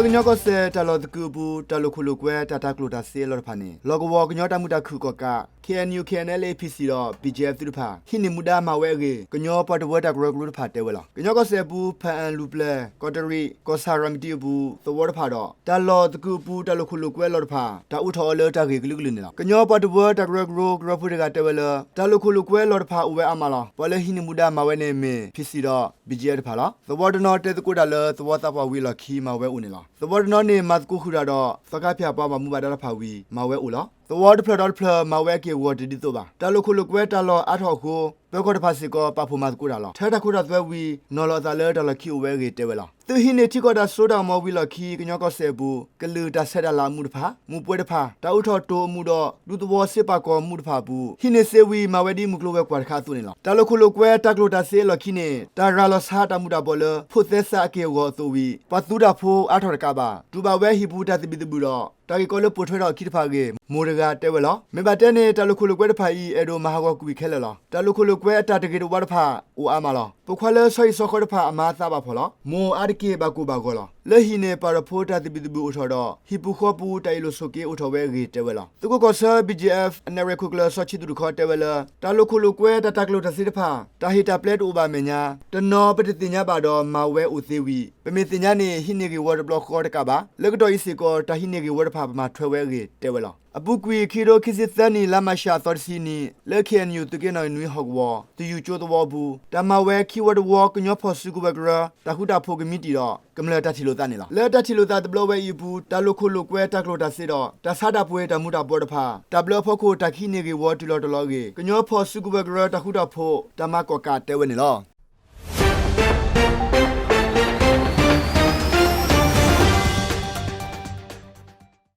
ကညီကီၢ်စဲၣ် တၢ်လီၢ်သကုၤအပူၤ တၢ်လိာ်ခိၣ်လိာ်ကွဲ တၢ်တၢ်ကျိၣ်တၢ်စ့အလီၢ်တဖၣ်န့ၣ် လီၢ်ကဝီၤကညီတၢ်မုာ်တၢ်ခုၣ်ကီၣ်ကး ခ့ၣ်အဲၣ်ယူၣ် ခ့ၣ်အဲၣ်ယူၣ် ဖံၣ်စံၣ်ဒီး ဘံၣ်ကၠ့ၣ်အၣ်သုးတဖၣ် ဟံးန့ၢ်မူဒါမၤဝဲအဂ့ၢ် ကညီပှၤတဝၢတၢ်ကရၢကရိတဖၣ်တဲဝဲလီၤ. ကညီကီၢ်စဲၣ်အပူၤ ဖၣ်အၣ်လူၢ်ပျဲၢ် ကီးတရံး ကီၢ်ဆၣ်ရၤမတံအပူၤ သဝီတဖၣ်ဒီး တၢ်လီၢ်သကုၤအပူၤ တၢ်လိာ်ခိၣ်လိာ်ကွဲအလီၢ်တဖၣ် တၢ်အိးထီၣ်အီၤလၢတၢ်ဂ့ၢ်ကလုာ်ကလုာ်န့ၣ်လီၤ. ကညီပှၤတဝၢတၢ်ကရၢကရိ ကရၢဖိတဂၤတဲဝဲလၢ တၢ်လိာ်ခိၣ်လိာ်ကွဲအလီၢ်တဖၣ်အိၣ်ဝဲအါမးလီၤ. ပှၤလၢဟံးန့ၢ်မူဒါမၤဝဲန့ၣ်မ့ၢ် ဖံၣ်စံၣ်ဒီး ဘံၣ်ကၠ့ၣ်အၣ်တဖၣ်လီၤ. သဝီတနီၤတဲသကိးတၢ်လၢ သဝီသးပှၢ်ဝံၤအလီၢ်ခံမၤဝဲအိၣ်န့ၣ်လီၤ. သဝီတနီၤန့ၣ် မၤသကိးဃုာ်တၢ်ဒီး သီခါဖၠၣ်ပှၤဘၣ်မူဘၣ်ဒါတဖၣ်ဝံၤ မၤဝဲအိၣ်လီၤ. သဝီတဖျၢၣ်ဒီးတဖျၢၣ် မၤဝဲအက့ၢ်အဂီၤတဒ်သိးဘၣ်. တၢ်လိာ်ခိၣ်လိာ်ကွဲတၢ်လီၢ်အါထီၣ်အဃိ ပၢၤကီၢ်တဖၣ်စ့ၢ်ကီး ပာ်ဖှိၣ်မၤသကိးတၢ်လီၤ. ထၢတၢ်ခိတၢ်သွဲဝံၤ နီၤလီၤအသးလၢတၢ်လီၢ်ခံအိၣ်ဝဲအဂ့ၢ်တဲဝဲလီၤ. သုးဟံးန့ၢ်ထံကီၢ်တၢ်စိတၢ်ကမီၤဝံၤအလီၢ်ခံ ကညီကီၢ်စဲၣ်အပူၤ ကလုာ်တၢ်ဆဲးတၢ်လၤအမူးတဖၣ်, မူးပွဲတဖၣ်, တၢ်အိးထီၣ်တိၤအမူးဒီး ဒူသဝီစ့ပာ်ကီၤအမူးတဖၣ်အပူၤ ဟံးန့ၢ်စ့ဝံၤ မၤဝဲဒ်မုၢ်ကျိၤဝဲၤကွာ်တခါအသိးန့ၣ်လီၤ. တၢ်လိာ်ခိၣ်လိာ်ကွဲတၢ်ကျိၣ်တၢ်စ့အလီၢ်ခံန့ၣ် တၢ်ရၤလီၤဆါတၢ်မူးတၢ်ဘှီးလၢ ဖိးသဲစးအက့ၢ်အဂီၤအသိးဝံၤ ပှၤသူတၢ်ဖိအါထီၣ်တကးဘၣ်. တူၢ်ဘၣ်ဝဲဟံၣ်ပူၤတၢ်သဘံၣ်သဘုၣ်ဒီး တၢ်ဂ့ၢ်ကီလၢပိာ်ထွဲထီၣ်အခံတဖၣ်အဂ့ၢ် မိၢ်တဂၤတဲဝဲလီၤ. မ့ၢ်ဘၣ်တဲန့ၣ် တၢ်လိာ်ခိၣ်လိာ်ကွဲတဖၣ်အံၤ အဲၣ်ဒိးမၤဟးဂီၤကွံာ်ခဲလၢာ်လီၤ. တၢ်လိာ်ခိၣ်လိာ်ကွဲအတၢ်တဂ့ၤတဝါတဖၣ် အိၣ်အါမးလီၤ. ပိာ်ခွါလၢဆီဟံၣ်ဆီဃီတဖၣ် အမၤသးဘၣ်ဖှီၣ်လီၤ. မိၢ်အါတက့ၢ်ဘၣ်ကိၢ်ဘၣ်ဂီၤလီၤ. လၢဟံၣ်န့ၣ် ပၢ်ဒီးဖိတၢ်သဘံၣ်သဘုၣ်အိၣ်ထီၣ်ဒီး ဟံၣ်ပူၤဃီပူၤ တၢ်အ့ၣ်လိာ်ဆိးက့အိၣ်ထီၣ်ဝဲအဂ့ၢ်တဲဝဲလီၤ. သုးခိၣ်ကီၢ်ဆၢ ဘံၣ်ကၠ့ၣ်အၣ် အနဲၣ်ရွဲၣ်ခိၣ်ကျၢၢ် စီၤဆံသူၣ်တခီတဲဝဲလၢ တၢ်လိာ်ခိၣ်လိာ်ကွဲ တၢ်တၢ်ကျိၣ်တၢ်စ့တဖၣ် တၢ်ဟ့ၣ်တၢ်ပျဲတအိၣ်ဘၣ်အမဲာ်ညါ တနီၤပတသ့ၣ်ညါဘၣ်ဒီး မၤဝဲအိၣ်သ့ဝံၤ ပမ့ၢ်သ့ၣ်ညါန့ၣ် ဟံးန့ၢ်ဂ့ၢ်ဝီတဘျီဃီတကးဘၣ်. လၢကတီၢ်အံၤစ့ၢ်ကီး တၢ်ဟံးန့ၢ်ဂ့ၢ်ဝီတဖၣ် ပမၤထွဲဝဲအဂ့ၢ်တဲဝဲလီၤ. အပူၤကွံာ် ခံကထိခံဆံသၢနံၣ် လါမးရှးအသီတဆံနံၤ လၢ ခ့ၣ်အဲၣ်ယူၣ် သုးက့နီၣ်နွံဟီၣ်ကဝီၤ သယုၢ်ကၠိသဝီအပူၤ တၢ်မၤဝဲခံဝီတဝီ ကညီဖီၣ်စုကဝဲၤကရၢ တၢ်ဃူတၢ်ဖိးကမံးတံာ်ဒီး ကမျၢၢ်တၢ်ထံၣ်လိာ်သးန့ၣ်လီၤ. လၢတၢ်ထံၣ်လိာ်သးတဘျီဝဲအံၤအပူၤ တၢ်လိာ်ခိၣ်လိာ်ကွဲ တၢ်ကျိၣ်တၢ်စ့ဒီး တၢ်ဆါတၢ်ပှ့ၤတၢ်မူးတၢ်ဘှီးတဖၣ် တၢ်ဘျၢအဖီခိၣ် တၢ်ကဟံးန့ၢ်ဂ့ၢ်ဝီတုၤလီၤတီၤလီၤအဂ့ၢ် ကညီဖီၣ်စုကဝဲၤကရၢ တၢ်ဃူတၢ်ဖိး တၢ်မၤကီၣ်ကးတဲဝဲန့ၣ်လီၤ.